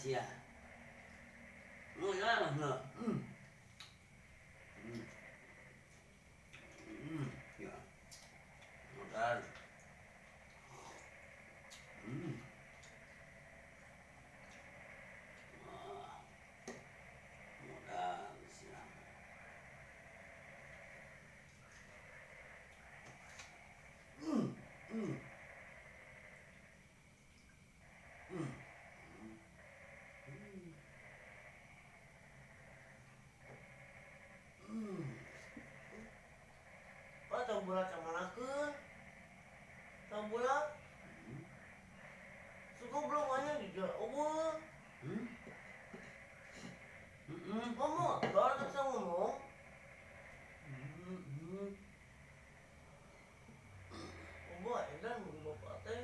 Sia. Modal heuh. Ya. Modal. Ah. Modal sia. Pak, tahu bulat kamanakeun? Tahu bulat? Si goblok aja dijual euweuh. Ngomong, baru bisa ngomong. Euweuh, edan mun bapak teh.